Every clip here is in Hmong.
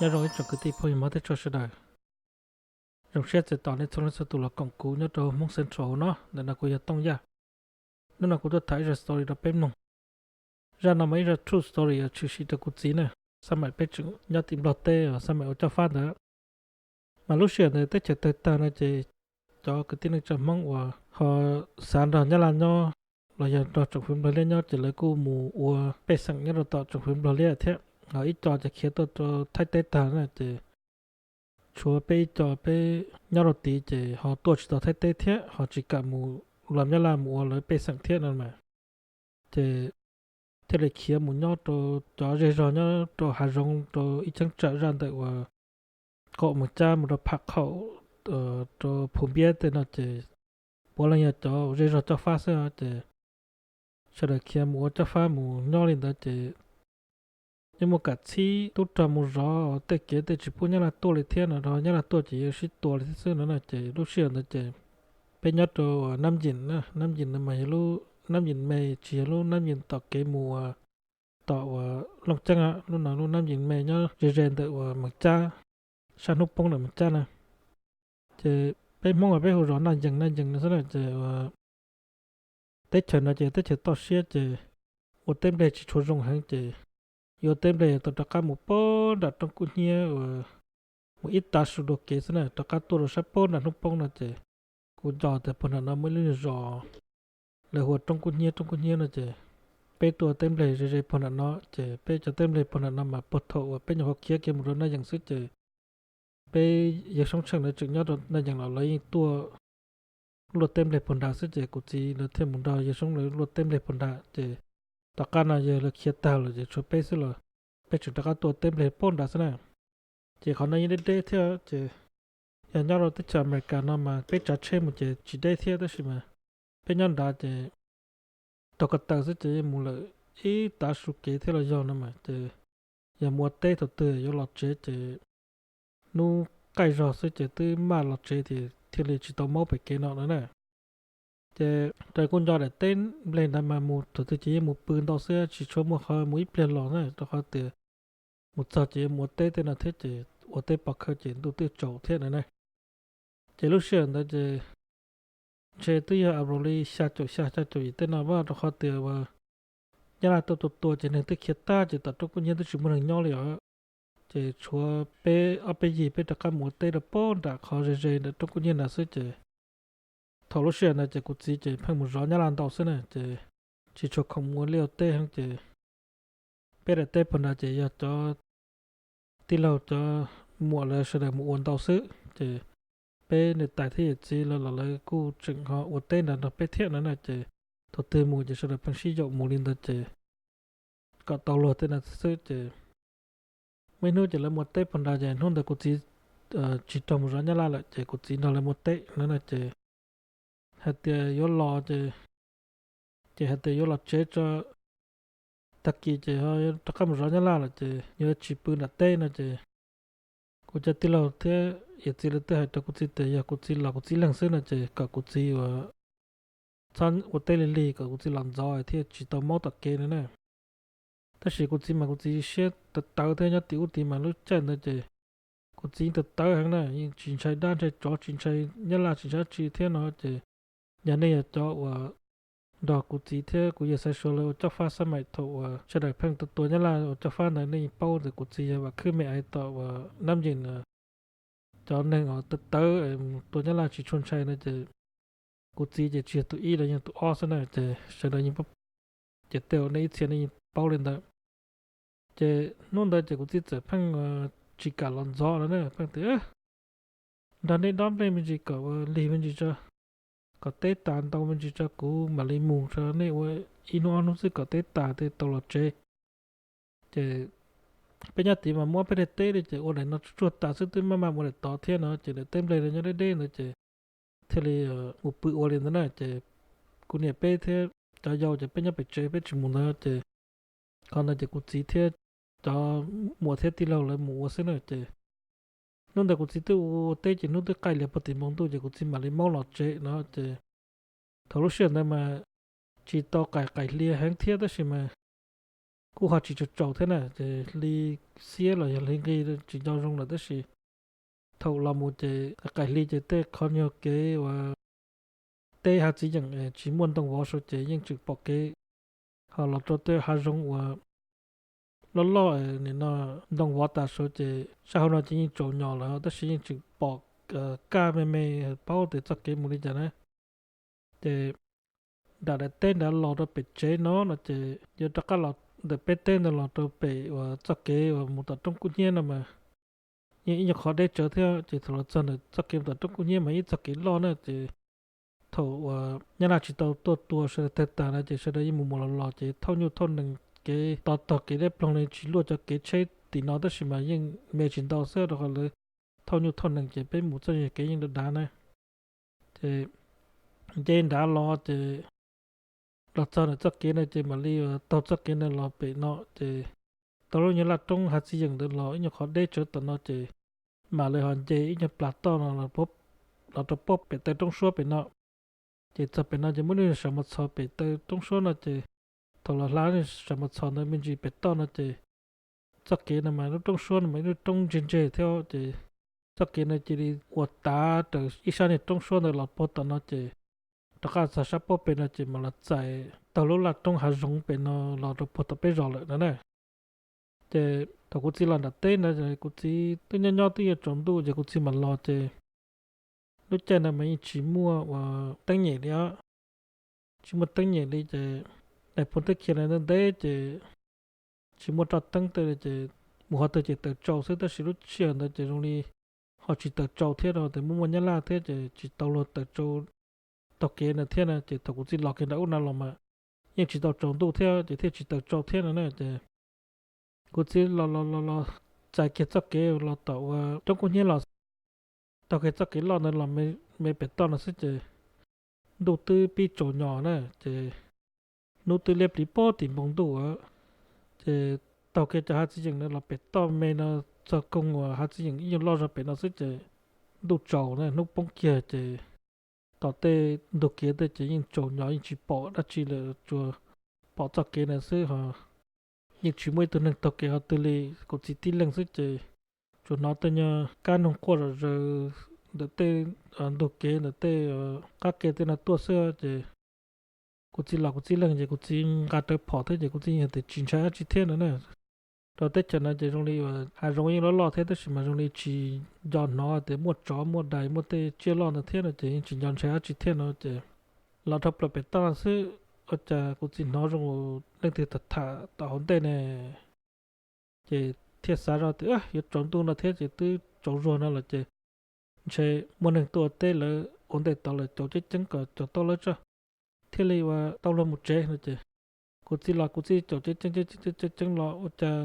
Nyob zoo ib tsoom kwv tij phooj ywg Hmoob teb chaws sawv daws. Zoo siab txais tos nej txhua leej txhua tus los koom kuv nyob rau Hmoob Central no. Ntawm no kuv yog Tooj Yaj. Hnub no kuv tuaj tham ib zaj story rau peb mloog. Zaj no mas ib zaj true story uas tshwm sim rau kuv txiv na, xab maim peb tseem nyob tim Nplog teb, xab maim ua cob fab ntawd. Mas lub sij hawm ntawd teb chaws tawg tag no ces cov kwv tij neej tsa Hmoob uas ho xav nrog Nyab Laj nyob los yog nrog tsoom fwv Nplog Liab nyob ces lawv kuj mus ua pej xeem nyob rau tom tsoom fwv Nplog Liab thiab. Ho ib co ces khiav tuaj rau Thaib teb tag na ces tshuav peb ib co peb nyob rau tid ces ho tuaj tsis tau Thaib teb thiab ho tsis kam mus los Nyab Laj mus ua lawv pej xeem thiab no mas. Ces thiaj li khiav mus nyob rau cov zej zog nyob rau hav zoov rau ib cheeb tsam zaj ntawm uas qaum Mees Cab mus rau Pham Khaum rau Phu Npiab tej no ces puav leej yog cov zej zog cob fab xwb ces sawv daws khiav mus ua cob fab mus nyob li ntawd ces yeej muaj kam txhib tub rog mus zov tej kev tej tsis pub Nyab Laj tuaj li thiab no, rau Nyab Laj tuaj ces yuav sib tua li thiab xwb no na. Ces lub sij hawm ntawd ces peb nyob rau Nab Yim na, Nab Yim no mas yog lub Nab Yim Me, tsis yog lub Nab Yim tom kev mus uas tom uas Looj Ceeb, lub no lub Nab Yim Me nyob ze ze ntawm uas Mees Cab, sab hnub poob ntawm Mees Cab na. Ces peb Hmoob uas peb hu zos Naj Yees, Naj Yees no xwb na ces teb chaws no ces teb chaws toj siab ces ua teb nplej tsis tshua zoo heev ces yuav teb nplej tau rov qab mus poob nram Roob Kub Hnyiab uas mus ib tav su dua kev xwb na, rov qab tuaj rau sab poob nram hnub poob no ces kuv nco tias puag nram no muaj ib lub zos lawv hu ua Roob Kub Hnyiab, Roob Kub Hnyiab no ces peb tuaj teb nplej ze ze puag nram no ces peb cov teb nplej puag nram no mas puag thaum uas peb nyuam qhuav khiav kiag mus rau Naj Yees xwb ces peb yawg Soob Tsheej lawv tseem nyob rau Naj Yees los lawv yeej tuaj luaj teb nplej puag nrad xwb ces kuv txiv lawv thiaj mus nrog yawg Soob lawv luaj teb nplej puag nrad ces tom qab no yawg lawv khiav tag lawm ces tshuav peb xwb los peb tseem rov qab tuaj teb nplej poob nrad xwb na. Ces qhov no yeej deb deb thiab ces yog nyob rau teb chaws Amelikas no mas peb tsav tsheb mus ces tsis deb thiab tab sis mas peb nyob nrad ces taug ko taw xwb ces yeej mus lawm ib tav su kev thiab los yog no mas ces yog mus ua teb thaum twg yuav los tsev ces hnub qaij zog xwb ces twb maj los tsev ces thiaj li tsis tau maub pem kev no no na. Ces raws kuj nco daim teb nplej ntawd mas mus thaum twg ces yeej mus pw ntau xwb tsis tshua muaj qhov mus ib pliag los na rau qhov tias mus txog ces yuav mus ua teb tej no thiab ces ua teb pov khawv ces ntuj twb tsaus thiab no na. Ces lub sij hawm ntawd ces ntshe twb yog around li xya caum xya xya caum yim tej no vaj rau qhov tias uas Nyab Laj tuaj tua tua ces neeg twb khiav tag ces tom Roob Kub Hnyiab twb tsis muaj neeg nyob li os. Ces tshuav peb ob peb yig peb rov qab mus ua teb rau poob nram qhov ze ze ntawm Roob Kub Hnyiab nrad xwb ces thaum lub sij hawm ntawd ces kuv txiv ces pheej mus zov Nyab Laj ntau xwb na ces tsis tshua khoom mus ua liaj ua teb heev ces peb daim teb puag nrad ces yog cov tij laug cov muam lawv sawv daws mus ua ntau xwb ces peb niam tais thiab yawm txiv lawv los lawv kuj tseem ho ua teb nrad nrog peb thiab no na ces thaum twg mus ces sawv daws pheej sib yaum mus li ntawd ces kom tau luag tej no xwb ces muaj ib hnub ces lawv mus ua teb puag nrad ces hnub ntawd kuv txiv tsis raug mus zov Nyab Laj lawm ces kuv txiv nrog lawv mus ua teb no na ces hais tias yuav los ces, ces hais tias yuav los tsev tso, tag kis ces rov qab mus zov Nyab Laj lawm ces yuav tsis pw nram teb no ces kuv cov tij laug thiab yawm txiv lawv twb hais rau kuv txiv tias yog kuv txiv los kuv txiv leeg xwb no ces kom kuv txiv ua txhob ua teb lig lig kom kuv txiv los ntxov thiaj tsis tau maub tom kev no na. Tab sis kuv txiv mas kuv txiv siab tawv tawv thiab nyob tim ub tid mas lub caij ntawd ces kuv txiv tawv tawv heev na, yeej tsis ntshai dab ntshai tsov tsis ntshai Nyab Laj tsis ntshai dab tsi thiab no ces yog nej yog cov uas nrog kuv txiv thiab kuv yawg Xaiv Suav lawv ua cob fab xab maim thaum uas sawv daws pheej tua tua Nyab Laj ua cob fab ntawd nej yeej paub tias kuv txiv yog vam khwb me aiv tom uas Nab Yeem cov neeg uas tawv tawv mus tua Nyab Laj tsis tshua ntshai no ces kuv txiv ces tsis yog tus ib los yog tus ob xwb na ces sawv daws yeej paub, ces tej uas nej ib txhia nej yeej paub li ntawd. Ces hnub ntawd ces kuv txiv txawm pheej tsis kam los ntxov no na, pheej tias nrog nej dob nplej me ntsis kom lig me ntsis tso, kom teb tas ntau me ntsis tso kuv mam li mus tso, nej ua ib hnub ob hnub xwb kom teb tas thiaj tau los tsev. Ces peb nyob tid mas muab peb daim teb li ces ua daim no tsuag tsuag tas xwb twb maj mam ua daim tod thiab no ces daim teb nplej no nyob deb deb ntawd ces thiaj li mus pw ua li ntawd na ces kuv niam peb thiab cov yau ces peb nyob pem tsev peb tsis mus ntawd ces qhov ntawd ces kuv txiv thiab cov muam thiab tij laug lawv mus ua xwb na ces hnub ntawd kuv txiv twb ua teb ces hnub twb qaij lias puag tim npoo ntuj ces kuv txiv mam li maub los tsev no ces thaum lub sij hawm ntawd mas tsis tau qaim qaim hli heev thiab tab sis mas kuj ho tsis tsaus tsaus thiab na, ces hli xiab los yog hli nqi tsis nco zoo lawm tab sis thaum los mus ces qaim hli ces tej qhov nyuag kev uas teb hav txiv yeem tsis muaj ntoo vov saud ces yeej tseem pom kev, ho los rau tej hav zoov uas loj loj nim no ntoo vov tas saud ces sab hauv no ces yeej tsaus nyos lawm tab sis yeej tseem pom kaj me me, paub tias txoj kev mus li cas na. Ces nram daim teb nrad los rau pem tsev no no ces yuav rov qab los ntawm peb teb ntawd los rau pem uas txoj kev uas mus tom roob kub hnyiab no mas yeej ib nyuag qhov deb tsawv thiab ces thaum los txog ntawm txoj kev mus tom roob kub hnyiab mas ib txoj kev loj na ces thaum uas Nyab Laj tsis tau tuaj tua sawv daws tag tas no ces sawv daws yeej mus mus los los ces thauj nyuj thauj nees, kev to tog kev deb ploog li tsis luaj cov kev tsheb tim no tab sis mas yeej me tsis ntau xwb rau qhov lawv thauj nyuj thauj nees ces peb mus txoj kev yeej dav dav na. Ces nce nrad los ces los txog ntawm txoj kev no ces mam li taug txoj kev no los pem no ces tau lub nyuag laj roob hav txiv yeem ntawd los ib nyuag qhov deb tsawv tom no ces mam li ho nce ib nyuag plas toj no los rau pem taw roob suab pem no. Ces txog pem no ces muaj ib lub sam mos txhos pem taw roob suab no ces thaum los hla lub sam mos txhos ntawd me ntsis pem toj no ces txoj kev no mas lub roob suab no mas ib lub roob ntseg ntseg thiab ces txoj kev no cia li ua tav raws ib sab niag roob suab ntawd los puag tom no ces rov qab txog sab pob pem no ces mam los txais taug lub laj roob hav zoov pem no los rau puag tom peb zos lawm no na. Ces thaum kuv txiv los nram teb ntawd kuv txiv twb nyob nyob twb yuav tsaus ntuj ces kuv txiv mam los ces lub caij ntawd mas yeej tsis muaj uas teeb nyem li os, tsis muaj teeb nyem li ces daim phuv teb khiav ntawd ntev ntev ces tsis muaj roj teeb tej li ces mus qhov twg ces taws tsau xwb tab sis lub sij hawm ntawd ces zoo li ho tsis taws tsau thiab no ces muaj muaj Nyab Laj thiab ces tsis tau luag taws tsau taug kev ntawd thiab na ces thaum kuv txiv los kiag nram ub no los mas yeej tsis tau tsaus ntuj thiab ces thiaj tsis taws tsau thiab no na ces kuv txiv los los los los txais kiag txoj kev los tom uas roob kub hnyiab los taug kiag txoj kev loj ntawd los me pem toj no xwb ces ntuj twb pib tsaus nyos na ces hnub twb liab pliv pob tim npoo ntuj ces taug kiag cov hav txiv yeem ntawd los pem toj me no txog koog uas hav txiv yeem ib nyuag loj zog pem no xwb ces ntuj tsaus na hnub poob kiag ces tom tej ntug kev tej ces yeej tsaus nyos yeej tsis pom dab tsi lawm tsuas pom txoj kev ntawd xwb ho yeej tsis muaj ib tug neeg taug kev qhov twg li, kuv txiv tib leeg xwb ces tsuas hnov tej nyuag kab noog quaj zom zaws ntawm tej ntug kev ntawm tej qab kev tej no tuaj xwb ces kuv txiv los kuv tib leeg ces kuv txiv nqa rawv phom thiab ces kuv txiv yeej tias tsis ntshai dab tsi thiab no na. Rau teb chaws no ces zoo li hav zoov yeej loj loj thiab tab sis mas zoo li tsis nco hnov tias muaj tsov muaj dais muaj tej tsiaj loj ntawd thiab no ces yeej tsis nco ntshai dab tsi thiab no ces los dhau plaws pem toj no xwb ua cas kuv txiv hnov zoo leej twg tham tham tom hauv ntej ne. Ces thiaj xav zoj tias yuav tsaus ntuj no thiab ces twb tsaus zuag no lawm ces ntshe muaj neeg tuaj ua teb lawv ua ntej tod lawm caum ceeb ceeb kom caum tau lawv tso thiaj li ua tau luag mus tsev no ces kuv txiv los kuv txiv caum ceeb ceeb ceeb ceeb los ua cas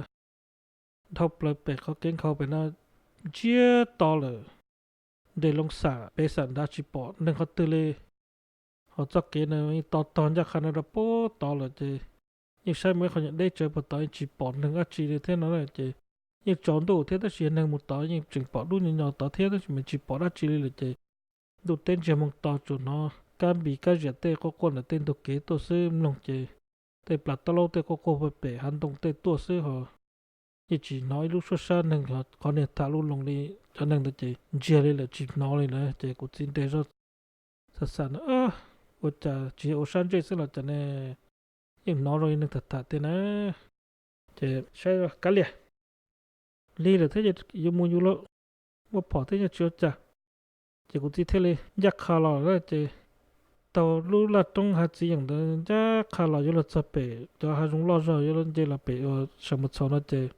dhau plaws pem qhov kev nkhaus pem no ntsiag to lawm. Nres loo xam pem xam nrad tsis pom neeg qhov twg li. Ho txoj kev no yeej to tog ncaj qha no rau puag tod lawm ces yeej saib mus ib qho nyuag deb tsawv puag tod yeej tsis pom neeg dab tsi li thiab no ces yeej tsaus ntuj thiab tab sis neeg mus tod yeej tseem pom dub nyo nyo tod thiab tab sis mas tsis pom dab tsi li lawm ces ntuj teb ntsiag moo to tsuas hnov kab npis kab ziam tej quaj quaj ntawm tej ntug kev tuaj xwb mloog ces tej plas taub laub tej quaj quaj pem hav ntoo tej tuaj xwb ho yeej tsis hnov ib lub suab sab neeg los qhov niag tham lub loos li cov neeg ntawd ces ntsiag li lawm tsis hnov li lawm ces kuv txiv nres zoj xam xam no ua cas tsis yog ua sab ntsej xwb los cas ne, yeej hnov zoo li neeg tham tham tiag na. Ces saib kab liam li lawm thiab yuav mus yus lawm, muaj phom thiab yeej tsis ua cas. Ces kuv txiv thiaj li ncaj qha los lawm ces taug lub laj roob hav txiv yeem ntawd ncaj qha los yuav luag txog pem cov hav zoov loj zog yuav luag nce los pem uas sawv mus txhaum no ces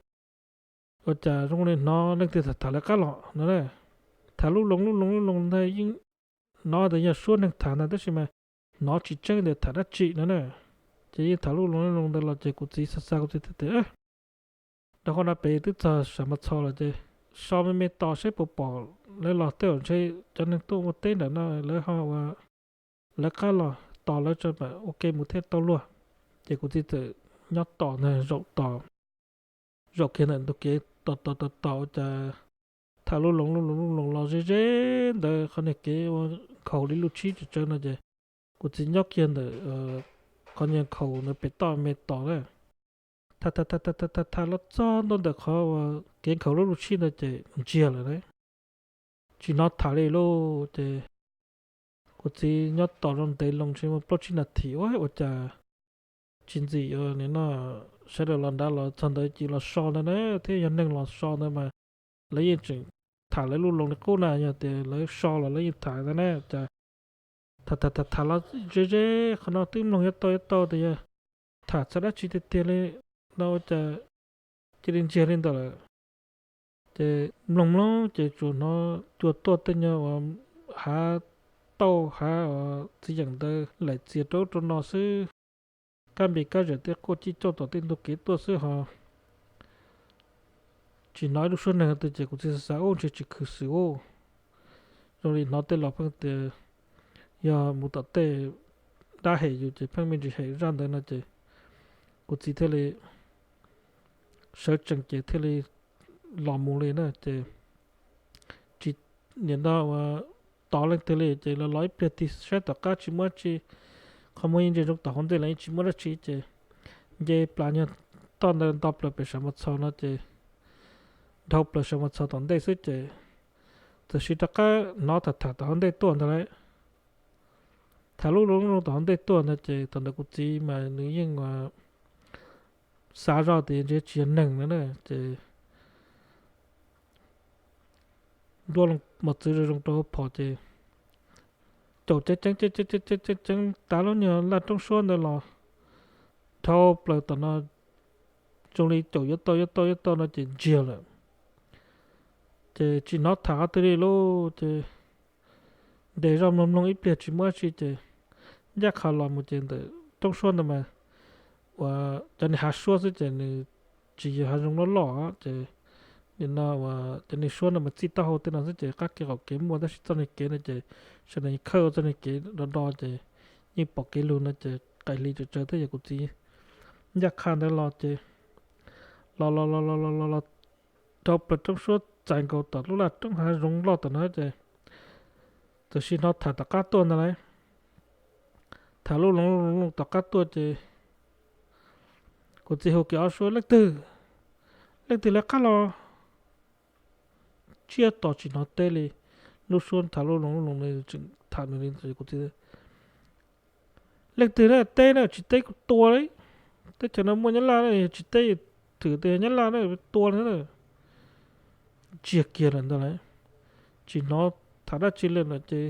ua cas zoo li hnov leej twg tham tham lawv qab los no na. Tham lub loos lub loos lub loos ntag yeej hnov tias yog suab neeg tham ntag tab sis mas hnov tsis tseeb tias tham dab tsi no na. Ces yeej tham lub loos lub loos ntawd los ces kuv txiv xav xav kuv txiv tias rau qhov no pem twb txog sawv mus txhaum lawm ces so me me tos saib puas pom lawv los tej zaum ntshe cov neeg tuaj ua teb nram no lawv ho ua lawv qab los tos lawv tso mam ua ke mus thiaj tau luag. Ces kuv txiv txawm nyob tos ntag zaum tos, zaum kiag ntawm ntug kev tos tos tos tos ua cas tham lub loos lub loos lub loos los ze ze ntawd qhov niag kev ua nkhaus li lub tshib tsawv tsawv no ces kuv txiv nyob kiag ntawm qhov niag nkhaus ntawd pem toj me tos na. Tham tham tham tham tham los txog ntua ntawm qhov uas kev nkhaus lub lub tshib ntawd ces ntsiag lawm na. Tsis hnov tham li lauj. Ces kuv txiv nyob tos zoo ntev loo tsis muaj plaub tsib nas this, ua cas tsis ntxim, nim no sawv daws los nrad los txog ntawd ces los so ntawd na, thiab yog neeg los so ntawd mas lawv yeej tseem tham lawv lub loo li qub na, yog tias lawv so los lawv yeej tham ntawd na. Cas tham tham tham tham los ze ze qhov no twb mloog yuav tau yuav tau tias yog tham txog dab tsi tiag tiag li no, ua cas cia li ntsiag li ntawd lawm. Ces mloog mloog ces tsuas hnov cua tuaj tej nyuag uas hav tauj hav uas txiv yeem ntawd laim txias rau ub rau no xwb. Kab npis kab zem tej quaj cij coj tom tej ntug kev tuaj xwb ho tsis hnov ib lub suab neeg twg. Ces kuv txiv xav xav ub ntshe tsis khwv xwm ub, zoo li hnov tej los pheej tias yog mus tom tej dab hem yus ces pheej me ntsis hem zaj ntawd no ces kuv txiv thiaj li sawv tsees ces thiaj li los mus li na. Ces tsis nim no uas tod leej twg li ces los los ib pliag tig saib tom qab tsis muaj dab tsi, qhov muag yeej ntsia zoo tom hauv ntej los yeej tsis muaj dab tsi ces nce plas nyuag toj ntawd nto plaws pem Sav Mos Txhos no ces dhau plaws Sav Mos Txhos tom ntej xwb ces txawm sis rov qab hnov tham tham tom hauv ntej tuaj ntag lauj. Tham lub loo lub loo tom hauv ntej tuaj ntag ces thaum ntawd kuv txiv mas nws yeej xav zoj tias ntshe tsis yog neeg no na ces ntua mos txwv zoo zoo rau hauv phom ces caum ceev ceev ceev ceev ceev ceev ceev tas lub nyuag laj roob suab ntawd los dhau plaws tom no zoo li caum yuav tau yuav tau yuav tau no ces ntsiag lawm. Ces tsis hnov tham qhov twg li lauj ces ntes zoj mloog mloog ib pliag tsis muaj dab tsi ces ncaj qha los mus ces ntawm roob suab ntawd mas uas cov niag hav suab xwb ces nws tsis yog hav zoov loj loj ces nim no uas cov niag suab no mas txij taub hau tej no xwb ces qab kev qaum kev muaj tab sis txoj niag kev no ces sawv daws khawb ua txoj niag kev do do ces yeej pom kev lug no ces qaim hli tsawv tsawv thiab yog kuv txiv ncaj qha ntawd los ces los los los los los los los dhau plaws roob suab txais nkaus tom lub laj roob hav zoov loj tom no ces txawm sis hnov tham tom qab tuaj ntag lauj. Tham lub loo loo tom qab tuaj ces kuv txiv hu kiag ob suab leej twg, leej twg lawv qab los. Tsiab to tsis hnov teb li, lub suab tham lub loo lub loo tseem tham nws li kuv txiv leej twg na teb na tsis teb kuv tua li. Teb chaws no muaj Nyab Laj na, yog tsis teb thwm tias yog Nyab Laj na tua li na. Tsiag kiag lawm ntag lauj. Tsis hnov tham dab tsi li lawm ces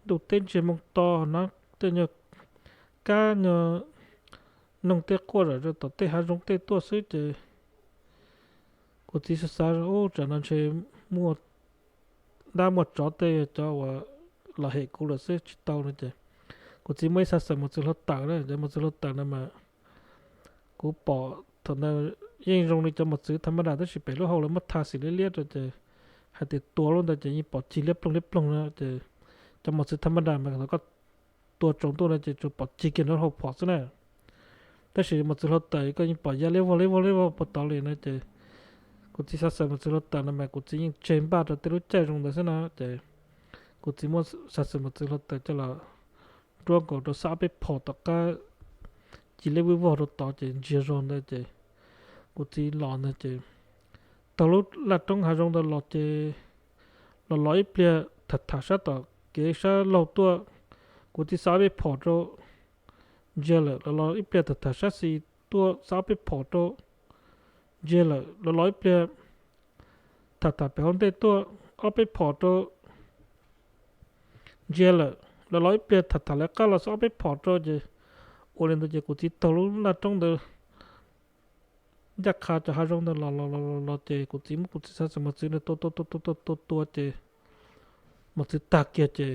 ntuj teb ntsiag moo to na, tej nyuag kab nyuag noog tej quaj zom zaws tom tej hav zoov tej tuaj xwb ces kuv txiv xav xav ub tsam no ntshe muaj dab muaj tsov tej cov uas los hem kuv lawm xwb tsis tau no ces kuv txiv muaj ib xav xaws mos txwv hluav taws na, cov mos txwv hluav taws no mas kuv pom thaum ntawd yeej zoo li cov mos txwv tham ma das tab sis pem lub hau lawv muab tha xim liab liab rau ces hais tias tua lub ntawd ces yeej pom cig liab ploog liab ploog na ces cov mos txwv tham ma das mas thaum koj tua tsaus ntuj no ces tsuas pom cig kiag nraum hauv phom xwb na. Tab sis mos txwv hluav taws koj yeej pom ya liab vog liab vog liab vog puag tod li no ces kuv txiv xav xaws mos txwv hluav taws no mas kuv txiv yeej tseg npaj rau tej lub caij zoo ntawd xwb na ces kuv txiv muab xav xaws mos txwv hluav taws coj los nruab nkaus rau sab ob peb phom tom qab cig liab vog rau tod ces ntsiag zog ntawd ces kuv txiv los ntawd ces taug lub laj roob hav zoov ntawd los ces los los ib pliag tham tham sab tom kev sab laug tuaj, kuv txiv xa ob peb phom rau ntsiag lawm, los los ib pliag tham tham sab xis tuaj xa ob peb phom rau ntsiag lawm, los los ib pliag tham tham pem hauv ntej tuaj ob peb phom rau ntsiag lawm, los los ib pliag tham tham lawv qab los xa ob peb phom rau ces ua li ntawd ces kuv txiv taug lub laj roob ntawd ncaj qha cov hav zoov ntawd los los los los ces kuv txiv muab kuv txiv xav xaws mos txwv ntawd tua tua tua tua tua tua tua ces mos txwv tag kiag ces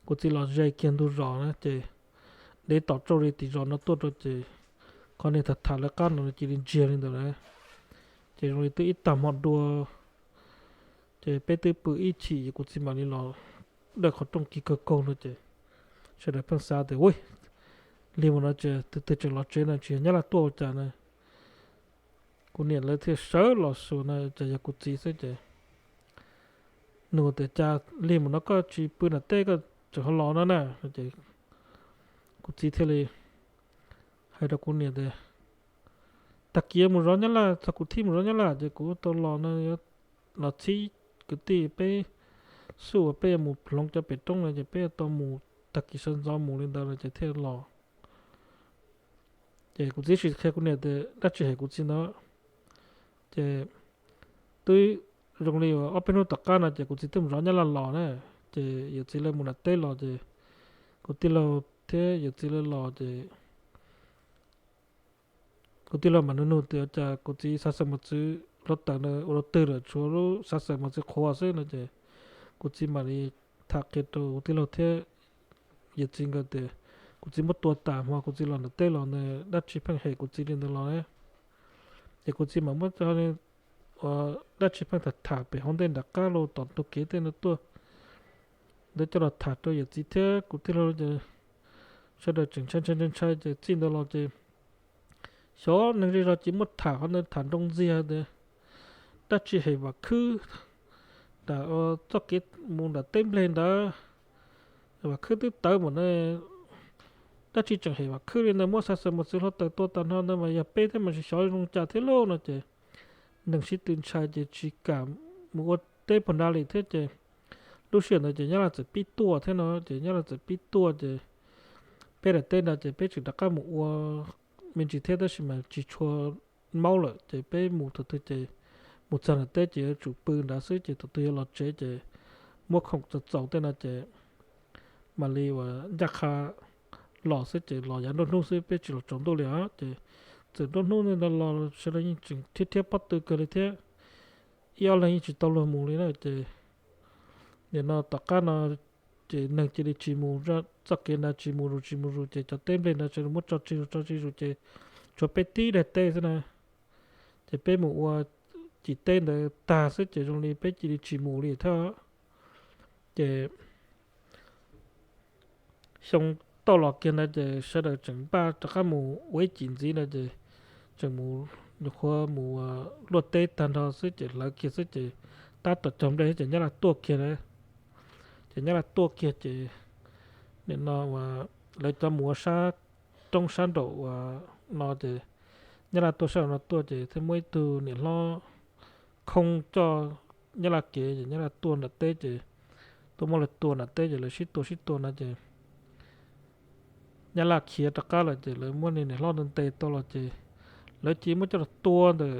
kuv txiv los ze kiag ntug zos na ces dev tom tsauj li tim zos no tuaj rau ces qhov niag tham tham lawv qab no cia li ntsiag li ntawd lawm. Ces zoo li twb ib tag hmo dua ces peb twb pw ib chim es kuv txiv mam li los dawj qhov rooj kiv kawg kaug no ces sawv daws pheej xav tias ua li mus no ces tus twg tseem los tsev no tsis yog Nyab Laj tuaj ua cas na. Kuv niam lawv thiaj sawv los xus no ces yog kuv txiv xwb ces nug tias cas li mus no koj tsis pw nram teb koj tseem ho los no na. Kuv txiv thiaj li hais rau kuv niam tias tag kis mus zov Nyab Laj, txog kuv thij mus zov Nyab Laj ces kuv tau los no, los txhib kwv tij peb xub uas peb yuav mus hloov cov pem roob no ces peb yuav tau mus tag kis sawv ntxov mus li ntawd no ces thiaj los. Ces kuv txiv tsis qhia kuv niam tias dab tsi hem kuv txiv ntawd. Ces twb zoo li uas ob peb hnub tom qab no ces kuv txiv twb mus zov Nyab Laj los na, ces yawm txiv lawv mus nram teb los ces kuv tij laug thiab yawm txiv lawv los ces kuv tij laug mam nug nug tias cas kuv txiv xav xaws mos txwv hluav taws ua rau twg lawm, tshuav lub xav xaws mos txwv qhuav xwb no ces kuv txiv mam li tham qhia rau kuv tij laug thiab yawm txiv nkawd tias kuv txiv muab tua tas hmo kuv txiv los nram teb los ntawd dab tsi pheej hem kuv txiv li ntawd los na. Ces kuv txiv mam muab cov dab tsi pheej tham tham pem hauv ntej nram qab los tom ntug kev tej no tuaj ntawd coj los tham rau yawm txiv thiab kuv tij laug ces sawv daws tseem ntshai ntshai ntshai ntshai ces txij ntawd los ces xyov neeg zej zog ces muab tham qhov ntawd tham nroo ntxiag tias dab tsi hem Vam Khwb, txoj kev mus nram teb npleg ntawd Vam Khwb twb tawv mus na, dab tsi tseem hem Vam Khwb li ntawd, muab xav xaws mos txwv hluav taws tua tag nrho ntawd mas yog peb thiab mas tsis xyov zoo cas thiab lauj no ces neeg sib tw ntshai ces tsis kam mus ua teb puag nrad li thiab ces lub sij hawm ntawd ces Nyab Laj txawm pib tuaj thiab no ces Nyab Laj txawm pib tuaj ces peb daim teb ntawd ces peb tseem rov qab mus ua me ntsis thiab tab sis mas tsis tshua maub lawm ces peb mus thaum twg ces mus txog nram teb ces yuav tsum pw nrad xwb ces thaum twg yuav los tsev ces muab khoom txaus txaus tej no ces mam li uas ncaj qha los xwb ces los yav nruab hnub xwb peb tsis los tsaus ntuj li os ces txawm nruab hnub ntawd los sawv daws yeej tseem thiab thiab pob tw kawg li thiab ib ob leeg yeej tsis tau luag mus li na ces nim no tom qab no ces neeg cia li tsis mus, txoj kev ntawd tsis mus zus tsis mus zus ces cov teb nplej ntawd sawv daws muab tso tseg zus tso tseg zus ces tshuav peb tib daim teb xwb na. Ces peb mus ua cim teb ntawd tag xwb ces zoo li peb cia li tsis mus li thiab. Ces xyoo toj los kiag ntawd ces sawv daws tseem npaj rov qab mus ua ib cim ntxiv ntawd ces tseem mus nyuam qhuav mus luaj teb tag nrho xwb ces hlawv kiag xwb ces tab tom cog nplej xwb ces Nyab Laj tuaj kiag na. Ces Nyab Laj tuaj kiag ces nim no uas lawv cov mus ua sab roob sab nraum uas no ces Nyab Laj tuaj sab nraum no tuaj ces thiaj muaj ib tug niam hlob khoob coj Nyab Laj kev ces Nyab Laj tuaj nram teb ces tuaj muab lawv tua nram teb ces lawv sib tua sib tua no ces Nyab Laj khiav rov qab lawm ces lawv muab niag niam hlob ntawd ntes tau los ces lawv cia li muab coj los tua ntawm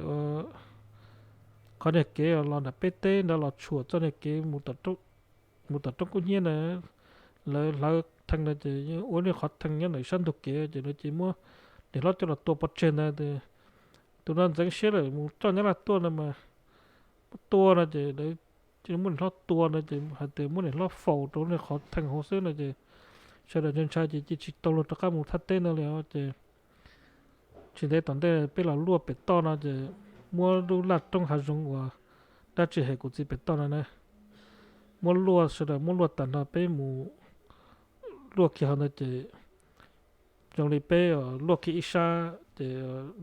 qhov niag kev los nram peb teb ntawd los tshuam txoj niag kev mus tom roob kub hnyiab ntawd. Lawv hlawv thee ntawd ces ua niag qhov thee nyob ntawm sab ntug kev ces lawv cia li muab niam hlob coj los tua pov tseg ntawd. Tus no ntxeev siab lawm mus coj Nyab Laj tuaj no mas muab tua no ces lawv cia li muab niam hlob tua no ces hais tias muab niam hlob faus rau niag qhov thee hauv xwb no ces sawv daws ntshai ntshai ces cia tsis tau luag rov qab mus thaj teb ntawd li os ces tsis ntev tom ntej peb los luaj pem toj no ces muab lub laj roob hav zoov uas dab tsi hem kuv txiv pem toj no na, muab luaj sawv daws muab luaj tag nrho peb mus luaj kiag hauv ntawd ces zoo li peb luaj kiag ib sab ces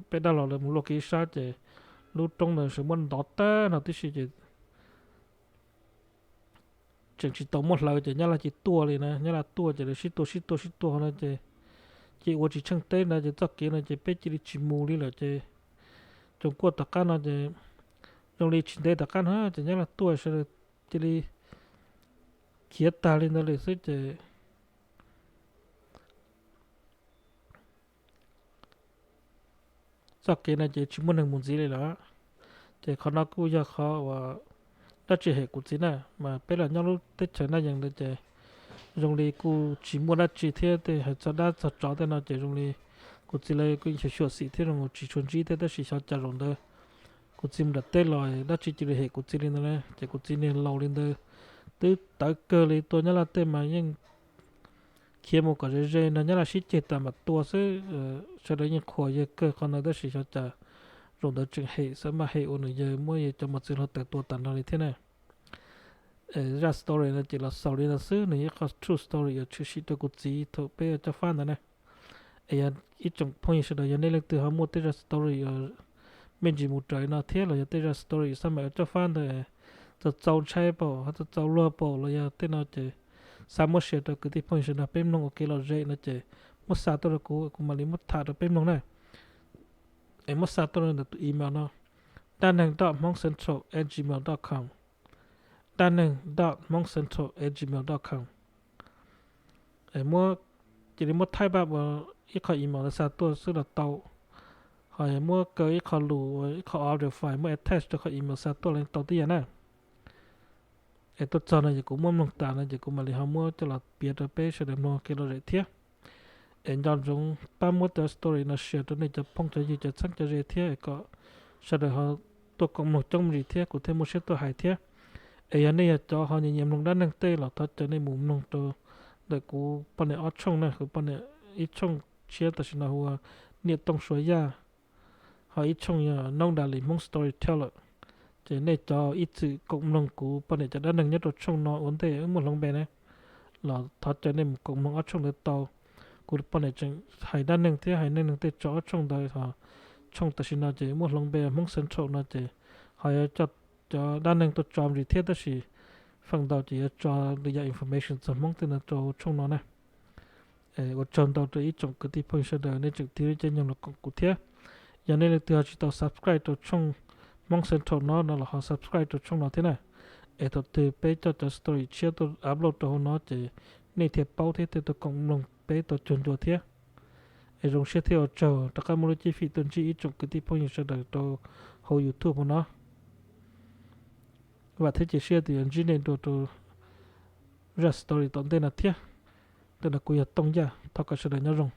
peb dab laug lawv mus luaj kiag ib sab ces lub roob ntawd sawv muab ntov tag nrho tib si ces tseem tsis tau muab hlawv ces Nyab Laj cia li tuaj li na. Nyab Laj tuaj ces lawv sib tua sib tua sib tua hauv no ces cia li ua tsis tsheej teb ntawd ces txoj kev no ces peb cia li tsis mus li lawm ces tsoom kuaj tom qab no ces zoo li tsis ntev tom qab no ces Nyab Laj tuaj sawv daws cia li khiav tag li ntawd li xwb ces txoj kev no ces tsis muaj neeg mus ntxiv li lawm. Ces qhov no kuj yog qhov uas dab tsi hem kuv txiv na, mas peb los nyob lub teb chaws Naj Yees ntawd ces zoo li kuj tsis muaj dab tsi thiab tej hais txog dab txog tsov tej no ces zoo li kuv txiv lawv kuj xyuam xim thiab zoo tsis tshua ntsib thiab tab sis xyov cas zaum ntawd kuv txiv mus nram teb los dab tsi cia li hem kuv txiv li ntawd na ces kuv txiv niag laus li ntawd twb tawv kawg li tua Nyab Laj tej mas yeej khiav mus kom ze ze nrog Nyab Laj sib ceg tas mam tua xwb. Sawv daws yeej qhuas yawg kawg qhov ntawd tab sis xyov cas zaum ntawd tseem hem xav maj hem ua nws yawg muab yawg cov mos txwv hluav taws tua tas nrho li thiab na. Zaj story no ces los xaus li no xwb, nws yog ib qho true story uas tshwm sim rau kuv txiv thaum peb ua cob fab ntawd na. Es yog ib tsoom phooj ywg sawv daws yog nej leej twg ho muaj tej zaj story uas me ntsis mus raws no thiab los yog tej zaj story xab maim ua cob fab ntawd txaus txaus ntshai paum ho txaus txaus luag paum los yog tej no ces xa muab share rau kwv tij phooj ywg sawv daws peb mloog ua kev lom zem no ces muab xa tuaj rau kuv, kuv mam li muab tham rau peb mloog na. Es muab xa tuaj ntawm tus email no, dab neeg dot hmoob central at gmail dot com, dab neeg dot hmoob central at gmail dot com. Muab, cia li muab type ua ib qho email ntawd xa tuaj xwb los tau. Ho yog muab kaw ib qho lus, ib qho audio file muab attach rau qhov email xa tuaj los tau tib yam na. Es tuaj txog no ces kuv muab mloog tas no ces kuv mam li ho muab coj los piav rau peb sawv daws mloog kev lom zem thiab. Es nco ntsoov pab muab cov story no share rau nej cov phooj cov ywg cov txheeb cov ze thiab es kom sawv daws ho tuaj koom mloog coob mus ntsis thiab kuv thiaj muaj siab tuaj hais thiab. Es yog nej yog cov ho nyiam nyiam mloog dab neeg tej los thov caw nej mus mloog rau ntawm kuv poj niam ob tshooj na, kuv poj niam ib tshooj tshiab tam sim no hu ua Niam Tooj Suav Yaj, ho ib tshooj yog Noob Das Lis Hmoob Storyteller. Ces nej cov ib txwm koom mloog kuv poj niam cov dab neeg nyob rau tshooj no ua ntej wb muaj hloov npe na, los thov caw nej mus koom mloog ob tshooj ntawd tau. Kuv poj niam tseem hais dab neeg thiab hais neej neeg tej tso ob tshooj ntawd, ho tshooj tam sim no ces muaj hloov npe Hmoob Central no ces ho yuav coj cov dab neeg tuaj tso ntsis thiab tab sis feem ntau ces yuav tso lwm yam information txog Hmoob tej no rau tshooj no na. Ua tsaug ntau rau ib tsoom kwv tij phooj ywg sawv daws nej tseem tig lub caij nyoog los koom kuv thiab. Yog nej leej twg ho tsis tau subscribe rau tshooj Hmoob Central no no los ho subscribe rau tshooj no thiab na. Es thaum twg peb coj cov story tshiab tuaj upload rau hauv no ces nej thiaj paub thiab thiaj tuaj koom mloog peb tau cuag ncua thiab. Es zoo siab thiab ua tsaug rov qab muaj lub cib fim tuaj ntsib ib tsoom kwv tij phooj ywg sawv daws rau hauv YouTube hauv no. Vam thiab cia siab tias yuav ntsib nej dua rau zaj story tom ntej no thiab. Ntawm no kuv yog Tooj Yaj, thov kom sawv daws nyob zoo.